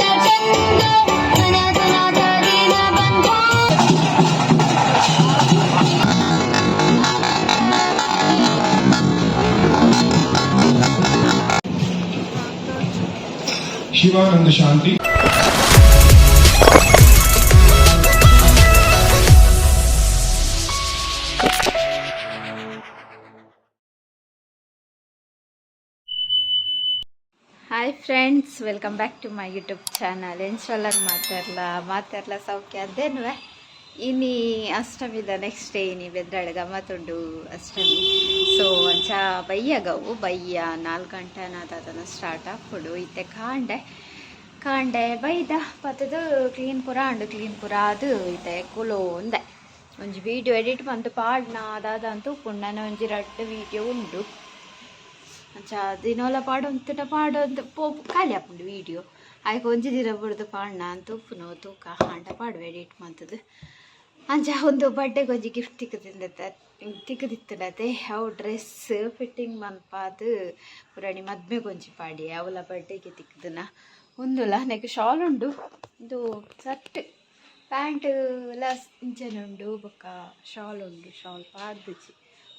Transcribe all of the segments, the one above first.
Chandra Anathanatha Deenabandho. Shivananda Shanti. Hi friends, welcome back to my YouTube channel. ಇನ್ಶಾಲ್ಲರ್ ಮಾತಾಡ್ಲ ಮಾತಾಡ್ಲ ಸೌಖ್ಯ ಅದೇನುವೆ. ಇನಿ ಅಷ್ಟಮಿದ next day ಇನಿ ಬೆದ್ರಾಳು ಗಮ್ಮತ್ತುಂಡು ಅಷ್ಟಮಿ. ಸೊ ಅಂಚ ಬಯ್ಯಗವು ಬಯ್ಯ 4 ಗಂಟೆ ಅದನ್ನು ಸ್ಟಾರ್ಟ್ ಆಪುಂಡು. ಇತ್ತೆ ಕಾಂಡೆ ಕಾಂಡೆ ಬೈದ ಪತ್ತದು ಕ್ಲೀನ್ ಪೂರ ಅಂಡು, ಕ್ಲೀನ್ ಪೂರ ಅದು ಇತ್ತೆ ಕುಲೋ ಒಂದೆ ಒಂಜಿ ವೀಡಿಯೋ ಎಡಿಟ್ ಮಂತು ಪಾಡ್ನ ದಾದ ಅಂತ ಉಪ್ಪುಂಡು. ಒಂಜಿ ರಡ್ಡ್ ವೀಡಿಯೋ ಉಂಡು. ಅಂಚ ದಿನೋಲ ಪಾಡೊಂತುಂಡ ಪಾಡೊಂದು ಪೋ ಖಾಲಿ ಆಪುಂಡು ವೀಡಿಯೋ. ಆಯ್ಕೆ ಒಂಜಿ ದಿನ ಬುಡ್ದು ಪಾಡ್ನ ಅಂತ ಉಪ್ಪುನು, ತೂಕ ಆಂಡ ಪಾಡುವೆ ಎಡಿಟ್ ಮಂತುದು. ಅಂಚ ಒಂದು ಬರ್ಡೇಗೆ ಒಂಜಿ ಗಿಫ್ಟ್ ತಿಕ್ಕುದಿಂದತ್ತ ತಿಕ್ಕುದಿತ್ತುಂಡತೆ. ಅವು ಡ್ರೆಸ್ ಫಿಟ್ಟಿಂಗ್ ಮನ್ಪಾದ್ ಪುರಾಣಿ ಮದ್ಮೆಗೆ ಒಂಜಿ ಪಾಡಿ ಅವಲ ಬರ್ಡೇಗೆ ತಿಕ್ಕುದುನ ಉಂದುಲ. ನೆಕ್ ಶಾಲ್ ಉಂಡು, ಇದು ಶರ್ಟ್ ಪ್ಯಾಂಟ್ ಎಲ್ಲ ಇಂಚನೆ ಉಂಡು. ಬೊಕ್ಕ ಶಾಲ್ ಉಂಡು, ಶಾಲ್ ಪಾಡ್ದಿಜಿ.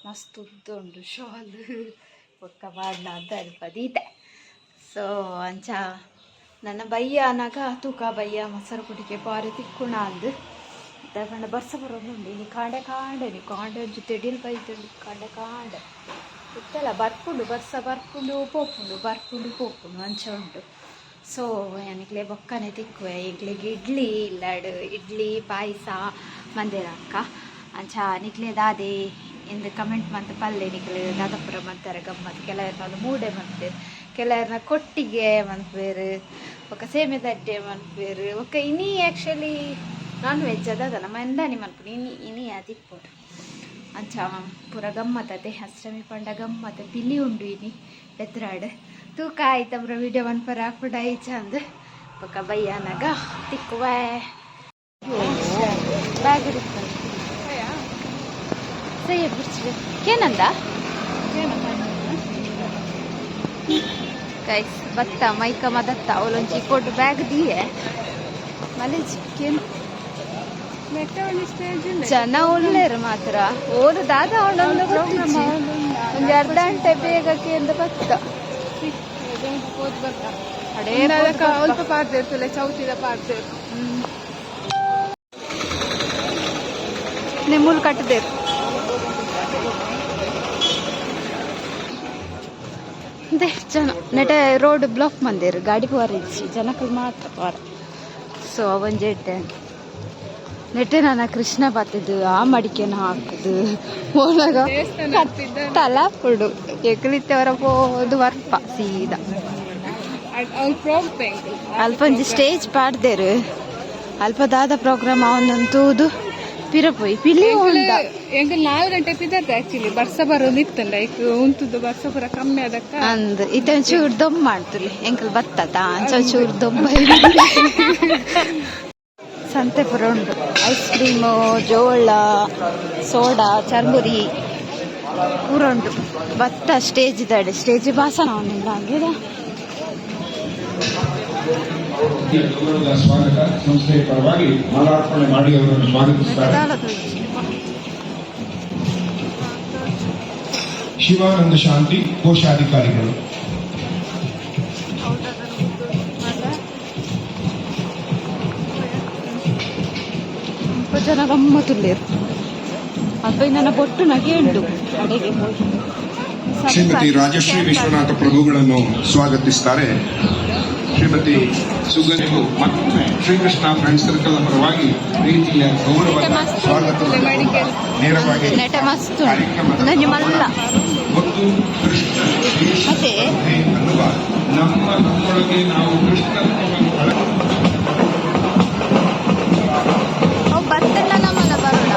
ಮಸ್ತ್ ಉದ್ದ ಉಂಡು ಶಾಲ್. ಬೊಕ್ಕ ಪಾಡ್ನ ಅಂತ ಅಲ್ಪ ಸೊ ಅಂಚ ನನ್ನ ಬಯ್ಯ ಅನಾಗ ತೂಕ ಬಯ್ಯ ಮೊಸರು ಕುಡಿಕೆ ಬಾರಿ ತಿಕ್ಕುಣ ಅಂದು ಪಂಡ ಬರ್ಸ ಬರೋದುಂಡು ಇನಿ ಕಾಂಡೆ ಕಾಂಡೆ. ನೀ ಕಾಂಡೆ ಒಂಜಿ ತೆಡಿಲ್ ಬೈದುಂಡು ಕಾಂಡೆ ಕಾಂಡೆ. ಇತ್ತಲ್ಲ ಬರ್ಪುಂಡು, ಬರ್ಸ ಬರ್ಪುಂಡು ಪೋಪುಂಡು, ಬರ್ಪುಂಡು ಪೋಪುಂಡು, ಅಂಚ ಉಂಡು. ಸೊ ಯಾನಿಕ್ಲೆ ಬೊಕ್ಕನೆ ತಿಕ್ಕುವೆ. ಎಂಕ್ಲೆಗ್ ಇಡ್ಲಿ ಇಲ್ಲಡ್ ಇಡ್ಲಿ ಪಾಯಸ ಮಂದಿರ ಅಕ್ಕ. ಅಂಚ ನಿಕ್ಲೆ ದಾದೆ ಇಂದು ಕಮೆಂಟ್ ಮಂತ್ ಪಲ್ಲೆ. ನಿಕ್ಲೆ ದಾದಪುರ ಮಂತಾರೆ ಗಮ್ಮತ್? ಕೆಲವ್ರನ್ನ ಮೂಡೆ ಮನ್ಪೇರು, ಕೆಲವ್ರನ್ನ ಕೊಟ್ಟಿಗೆ ಮನ್ಪೇರು, ಬೊಕ್ಕ ಸೇಮೆ ತಡ್ಡೆ ಮನ್ಪೇರು. ಬೊಕ್ಕ ಇನಿ ಆ್ಯಕ್ಚುಲಿ ನಾನ್ ವೆಜ್ ಅದ ನಮ್ಮ ಎಂದಾನಿ ಮನ್ಪುನಿ ಇನಿ ಇನಿ ಅದಿಪ್ಪೊಡು. ಅಂಚ ಪೂರ ಗಮ್ಮತ್ತತೆ ಅಷ್ಟಮಿ ಪಂಡ ಗಮ್ಮತ್. ಪಿಲಿ ಉಂಡು ಇನಿ ಬೆದ್ರಾಡ್. ತೂಕ ಆಯ್ತಮ್ರ ವಿಡಿಯೋ ಮನ್ಪರ ಹಾಕ್ಬಿಡ ಐಚ ಅಂದ್. ಬೊಕ್ಕ ಬಯ್ಯಾನಾಗ ತಿಕ್ಕುವೆ. ಬ್ಯಾಗ್ ಸೈ ಬಿಡ್ಚಿದೆ ಏನಂದ ಗೈಸ್. ಬತ್ತ ಮೈಕ ಮದತ್ತ ಅವಳೊಂಜಿ ಕೊಟ್ಟು ಬ್ಯಾಗ್ ದಿಯೆ ಮಲೇಜ್ ಕೇನು. ಜನ ಒಳ್ಳೆರು ಮಾತ್ರ. ಓದು ದಾದ ಅವಳೊಂದು ಗೊತ್ತಿಜ್ಜಿ. ಒಂಜಿ ಅರ್ಧ ಗಂಟೆ ಬೇಗ ಕೇಂದ್ರ ಬತ್ತ. ಅಡೇ. ಅಲ್ಪ ಪಾಡ್ದೇರ್ತಲ್ಲ, ಚೌತಿದ ಪಾಡ್ದೇರು. ನಿಮ್ಮೂಲ್ ಕಟ್ಟದೇರು they ಜನ ನೆಟೆ ರೋಡ್ ಬ್ಲಾಕ್ ಮಂದೇರು, ಗಾಡಿ ಪೋರ ಇಜ್ಜಿ, ಜನಕುಲು ಮಾತ್ರ ಪೋರ. ಸೊ ಒಂಜಿ ಎಡ್ಡೆ ನೆಟೆ ನನ್ನ ಕೃಷ್ಣ ಬತ್ತದು, ಆ ಮಡಿಕೆನ ಹಾಕುದು ಒಳಗ ತಲಾಪುಡು ಎಕ್ಲಿತ್ತವರ ಪೋದು ವರ್ಪ ಸೀದಾ. ಅವ್ರು ಅಲ್ಪ ಒಂಜಿ ಸ್ಟೇಜ್ ಪಾಡ್ದೇರು. ಅಲ್ಪ ದಾದ ಪ್ರೋಗ್ರಾಮ್ ಅವನೊಂದು ತೂದು ಪಿರ ಪೋಯಿ ಪಿಲಿ ಉಂಡ. ಎಂಕಲ್ 4 ಗಂಟೆ ಪಿದರ್ದ ಆಕ್ಚುಲಿ. ಬರ್ಸ ಬರೋದು ಇತ್ತಂಡ ಐಕ್ ಉಂತುದು, ಬರ್ಸ ಪೂರ ಕಮ್ಮಿ ಅದಕ್ಕ. ಅಂದ್ ಇತ್ತೆ ಒಂಚೂರು ದೊಮ್ಮ ಮಾಡ್ತುಲಿ. ಎಂಕಲ್ ಬತ್ತತ ಅಂಚ ಒಂಚೂರು ದೊಮ್ಮ. ಸಂತೆ ಪೂರ ಉಂಡು, ಐಸ್ ಕ್ರೀಮು, ಜೋಳ, ಸೋಡಾ, ಚರ್ಮುರಿ ಪೂರ ಉಂಡು. ಬತ್ತ ಸ್ಟೇಜ್ ಇದ್ದಾಳೆ, ಸ್ಟೇಜ್ ಭಾಷಣ ಉಂಡು ಹಂಗೆ. ಗೌರವದ ಸ್ವಾಗತ ಸಂಸ್ಥೆಯ ಪರವಾಗಿ ಮಾಲಾರ್ಪಣೆ ಮಾಡಿ ಅವರನ್ನು ಸ್ವಾಗತಿಸುತ್ತಾರೆ ಶಿವಾನಂದ ಶಾಂತಿ, ಕೋಶಾಧಿಕಾರಿಗಳು. ಸ್ವಲ್ಪ ಜನ ಗಮ್ಮತ್ತುಲ್ಲೇರು. ಅಲ್ಪ ನನ್ನ ಬೊಟ್ಟು ನಗೆ ಉಂಟು ಅಡೆಗೆ ಹೋಗಿ. ಶ್ರೀಮತಿ ರಾಜಶ್ರೀ ವಿಶ್ವನಾಥ ಪ್ರಭುಗಳನ್ನು ಸ್ವಾಗತಿಸುತ್ತಾರೆ ಶ್ರೀಮತಿ ಸುಗಂಧು. ಮತ್ತೊಮ್ಮೆ ಶ್ರೀಕೃಷ್ಣ ಫ್ರೆಂಡ್ ಸರ್ಕಲ್ ಪರವಾಗಿ ಪ್ರೀತಿಯ ಗೌರವದ ಸ್ವಾಗತವನ್ನು ನೇರವಾಗಿ ನೆಟ ಮಸ್ತ್ ಉಂಟು. ಕಾರ್ಯಕ್ರಮದ ಒಂದೊಂಜಿ ಮಲ್ಲ. ಒಂದು ಕೃಷ್ಣ ದ್ವೇಷ ಮತ್ತೆ? ಸ್ಪರ್ಧೆ ಅನ್ನುವ ನಮ್ಮ ನಮ್ಮೊಳಗೆ ನಾವು ಕೃಷ್ಣತ್ವವನ್ನು ಅವು ಬತ್ತಂಡ ನಮ್ಮಲ್ಲ ಬರೋಣ.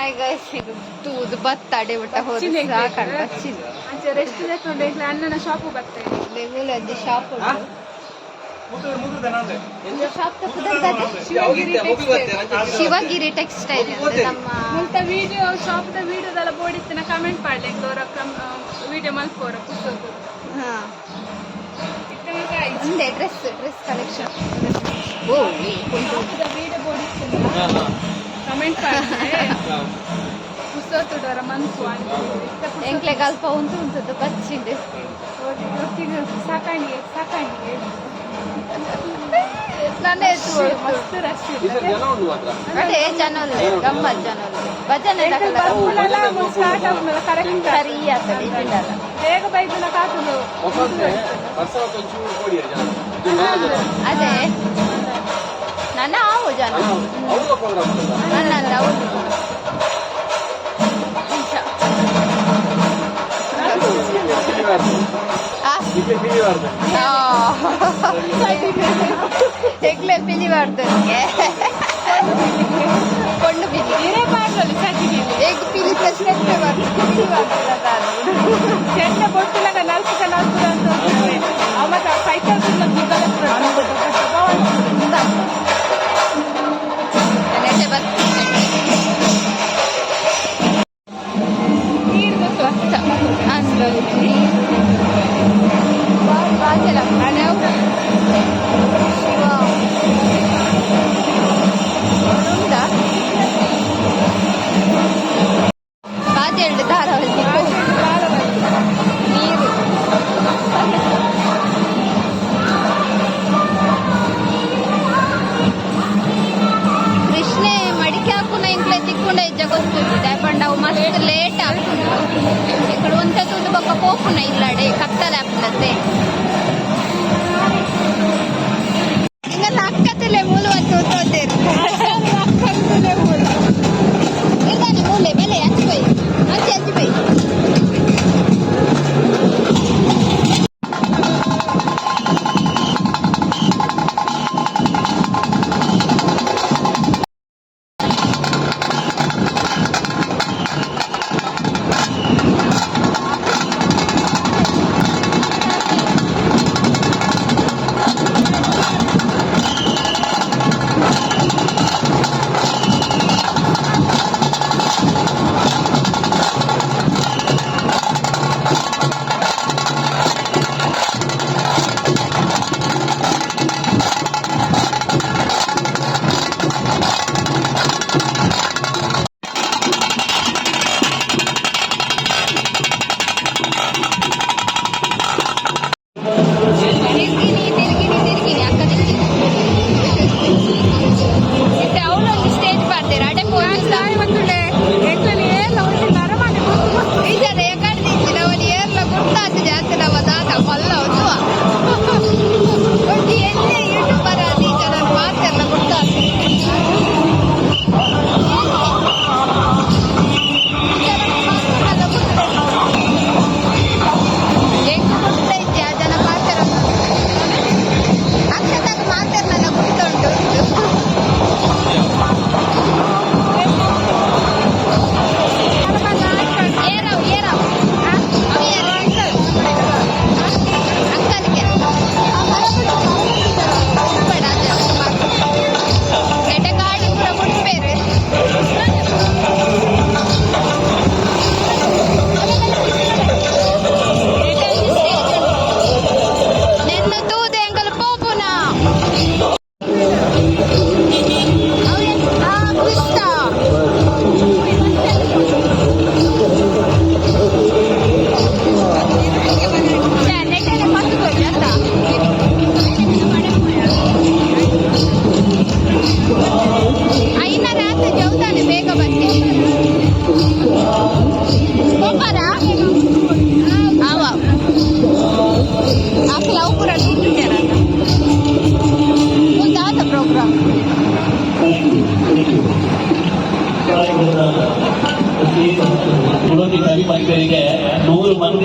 ಹಾಯ್ ಗೈಸ್, ಇದು ತೂದು ಬತ್ತಾಡೆ ಬಿಟ್ಟ ಹೋದ ಸಾಕಂಡ್ ಬಚ್ಚಿನ. ಅಂಚ ರೆಸ್ಟ್ ತಕೊಂಡು ಇಕ್ಲೆ ಅಣ್ಣನ ಶಾಪು ಬರ್ತೇನೆ. ಒಂಜಿ ಶಾಪ್ ಉಂಟು. Shop Shivagiri textile. Shivagiri textile ನಮ್ಮ. ಮುಲ್ತ ವಿಡಿಯೋ ಶಾಪ್ ದ ವಿಡಿಯೋದೆಲ್ಲ ಬೋಡಿತ್ತಿನ ಕಮೆಂಟ್ ಪಾಡ್ಲೆ, ಅವರ ವಿಡಿಯೋ ಮಲ್ಪೋರ ಪುಸ್ತಕ. ಹಾ. ಇತ್ತೆ ಮಾತ್ರ ಆಯ್ತು. ಒಂದೇ ಡ್ರೆಸ್ ಡ್ರೆಸ್ ಕಲೆಕ್ಷನ್ ಓ. ಶಾಪ್ ದ ವಿಡಿಯೋ ಬೋಡಿತ್ತಿನ ಕಮೆಂಟ್ ಪಾಡ್ಲೆ, ಪುಸ್ತಕದವರ ಮನ್ಸು ಇತ್ತೆ. ಎಂಕ್ಲೆ ಅಲ್ಪ ಉಂಟು ಉಂಟದ್ದು ಬಚ್ಚಿಂಡು. ಒಟ್ಟಿಗೆ ಸಾಕಾಣಿಗೆ ಸಾಕಾಣಿಗೆ. ನನ್ನ ಮಸ್ತ್ ರಶ್. ಅದೇ ಜನ ಉಲ್ಲೆರ್, ಗಮ್ಮತ್ ಜನ ಉಲ್ಲೆರ್. ಭಜನೆ ದಕಲ. ಸ್ಟಾರ್ಟ್ ಆದ್ಮೇಲೆ ಕರೆಕ್ಟ್. ಸರಿ ಆಗ್ತದೆ ಇದ್ದಿದ್ದಲ್ಲ. ಬೇಗ ಬೈದಿನ ಕಾತುದು. ಅದೇ ನನ್ನ ಆವು ಜನ ನನ್ನ ಹೌದು ನಿಜ. ಆ? ಆ. ಹೆಗ್ಲೆ ಪಿಲಿ ಮಾಡ್ತದೆ ಕೊಂಡು ಪಿಲಿ. ಹಿರೇ ಪಾಡ್ರಲ್ಲಿ ಸಜಿಗೆ. ಎಗ್ ಪಿಲಿ ಸ್ಟೆಪ್ ಬರ್ತದೆ, ಪಿಲಿ ಬರ್ತದೆ ನಾನು. ಚೆಂಡ ಬೊಟ್ಟುಲಾಗ ನಲ್ಪುಗ ನಲ್ಪುಗ ಅಂತ ಹೋಗ್ತದೆ. ಅವ ಮತ್ತೆ ಸೈಕಲ್ ನೆಟ್ಟೆ ಬರ್ತದೆ. ನೀರು ಗೊತ್ತು. ಶಿವ ಉಂಟಾ? ಬಾಜೆಲ್ಡ್ ಧಾರಾವಾಹಿ ನೀರು. ಕೃಷ್ಣೆ ಮಡಿಕೆ ಹಾಕುನ ಇಂಕ್ಲೆ ತಿಕ್ಕೊಂಡ ಇಜ್ಜ ಗೊತ್ತುಂಟು. ದಾಯಪಂಡ ಅವು ಮಸ್ತ್ ಲೇಟ್ ಆಪುಂಡು. ఇక్కడ ಒಂತೆ ತೂದು ಬೊಕ್ಕ ಪೋಪುನ ಇಲ್ಲಡೆ ಕತ್ತಲೆ ಆಪುಂಡತ್ತೆ. ಇಂಗಲ್ಲ ಅಕ್ಕತಿಲೆ ಮೂಲು ತೂತೋದೇರು ಇಲ್ದಾನೆ ಮೂಲೆ ಬೆಲೆ ಅಂಚು ಬೈ ಅಂಚೆ ಅಂಚು ಬೈ.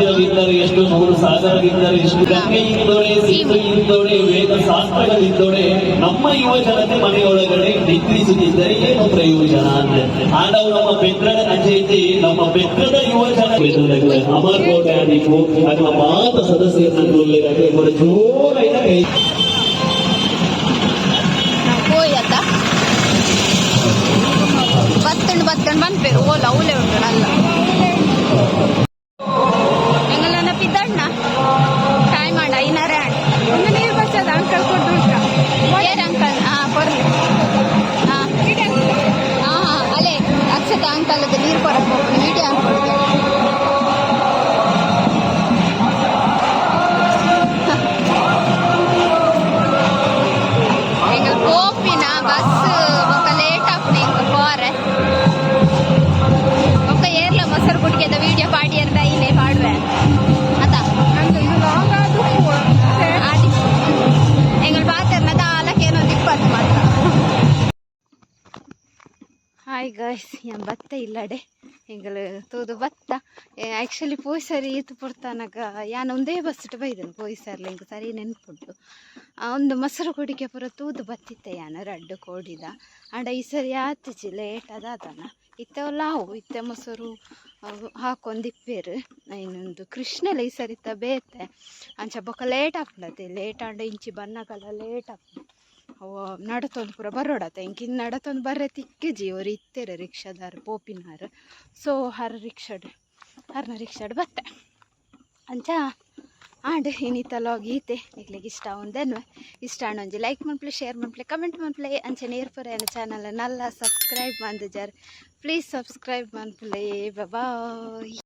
ಮಂದಿರವಿದ್ದರೆ ಎಷ್ಟು, 100 ಸಾಗರವಿದ್ದರೆ ಎಷ್ಟು, ಗಂಗೆ ಇದ್ದೊಡೆ, ಸಿಂಧು ಇದ್ದೊಡೆ, ವೇದ ಶಾಸ್ತ್ರಗಳಿದ್ದೊಡೆ, ನಮ್ಮ ಯುವ ಜನತೆ ಮನೆಯೊಳಗಡೆ ನಿದ್ರಿಸುತ್ತಿದ್ದರೆ ಏನು ಪ್ರಯೋಜನ ಅಂದ್ರೆ. ಆಂಡವು ನಮ್ಮ ಬೆದ್ರದ ಅಂಚೈತಿ, ನಮ್ಮ ಬೆದ್ರದ ಯುವ ಜನ ಅಮರ್ ಕೋಟೆ ಆದಿಪ್ಪು ಅಥವಾ ಮಾತ ಸದಸ್ಯರನ್ನ ಜೋರಾದ ಕೈ. ಪೋಯತ್ತ ಬತ್ತಂಡು ಬತ್ತಂಡು ಬಂದ್ಪೇರು. ಓಲ ಓಲೆ ಉಂಟು ಅಲ್ಲ. ಎಂಗಲನ ಪಿದಣ್ಣ ಟೈಮ್ ಆಂಡ 5:30 ಆಂಡ್. ಒಂದು ನೀರು ಬಚ್ಚದ ಅಂಕಲ್ ಕೊಟ್ಟು ಉಂಟ. ಏರ್ ಅಂಕಲ್? ಹಾ, ಕೊರ್ಲಿ. ಹಾ ಹಾ ಹಾ ಅಲ್ಲೇ ಅಕ್ಷತ ಅಂಕಲ್ ನೀರು ಕೊರಕ್ಕೆ ಹೋಗ್ತೀನಿ, ವಿಡಿಯೋ ಹಾಕೊಡ್ಗೆ. ಎಂಗಲ್ ಪೋಪಿನ ಬಸ್ ಬೊಕ್ಕ ಲೇಟ್ ಆಪುಂಡು ಎಂಕ್ ಪೋರೆ. ಬೊಕ್ಕ ಏರ್ಲ ಮೊಸರು ಕುಡಿಗೆದ ವಿಡಿಯೋ ಪಾಡಿಯರ್ದ ಐನೆ ಪಾಡುವೆ ಅತ. ಅಂದ್ರೆ ಇದು ಲಾಂಗ್ ಆದ್ರೂ. ಆದಿ ಎಂಗಲ್ ಪಾತೆರ್ನ ದಾಲಕೇನೊಂದು 20 ಮಾತ್ರ. ಹಾಯ್ ಗಾಯ್ಸ್, ಯಾನ್ ಬತ್ತ ಇಲ್ಲಡೆ. ಎಂಗಲ್ ತೂದು ಬತ್ತ. ಆ್ಯಕ್ಚುಲಿ ಪೋಯ್ ಸರಿ ಈತು ಪೊರ್ತನಗ ಯಾನ್ ಒಂದೇ ಬಸ್ಟ್ ಬೈದನು. ಪೋಯ್ ಸರ್ಲ ಎಂಕ್ ಸರಿ ನೆನ್ಪುಂಡು. ಒಂದು ಮೊಸರು ಕುಡಿಕೆ ಪೂರ ತೂದು ಬತ್ತಿತ್ತೆ ಯಾನ್ ರಡ್ಡು ಕೋಡಿದ. ಆಂಡ ಈ ಸರಿ ಆತಿಜಿ, ಲೇಟ್ ಅದಾದನ. ಇತ್ತೆ ಲಾವು ಇತ್ತೆ ಮೊಸರು ಹಾಕೊಂದಿಪ್ಪೇರು. ಇನ್ನೊಂದು ಕೃಷ್ಣಲ ಈ ಸರಿತ ಬೇತೆ. ಅಂಚ ಬೊಕ ಲೇಟ್ ಆಪುಂಡತೆ. ಲೇಟ್ ಆಂಡ ಇಂಚಿ ಬನ್ನಗಲ ಲೇಟ್ ಆಪುಂಡು. ಅವ ನಡತೊಂದು ಪೂರ ಬರೋಡತ. ಎಂಕ್ ಇನ್ನು ನಡತೊಂದು ಬರ್ರೆ ತಿಕ್ಕಿಜಿ. ಅವರು ಇತ್ತೆರ್ ರಿಕ್ಷಾದಾರ್ ಪೋಪಿನಾರ್. ಸೊ ಹರ್ ರಿಕ್ಷಾಡ್, ಹರ್ನ ರಿಕ್ಷಾಡ್ ಬತ್ತೆ. ಅಂಚ ಆಂಡ್ ಇನ್ನಿತ ಲಾಗ್ ಈತೆ. ನಿಕ್ಲೆಗ್ ಇಷ್ಟ ಉಂದೆನ್ವೆ ಇಷ್ಟ ಆಂಡ ಒಂಜಿ ಲೈಕ್ ಮನ್ಪುಲೆ, ಶೇರ್ ಮನ್ಪುಲೆ, ಕಮೆಂಟ್ ಮನ್ಪುಲೆ. ಅಂಚನೆ ಏರ್ಪುರ ಎನ್ನ channel Nalla subscribe ಮಂದಿಜಾರ್, please subscribe ಮನ್ಪುಲೆ. Boy.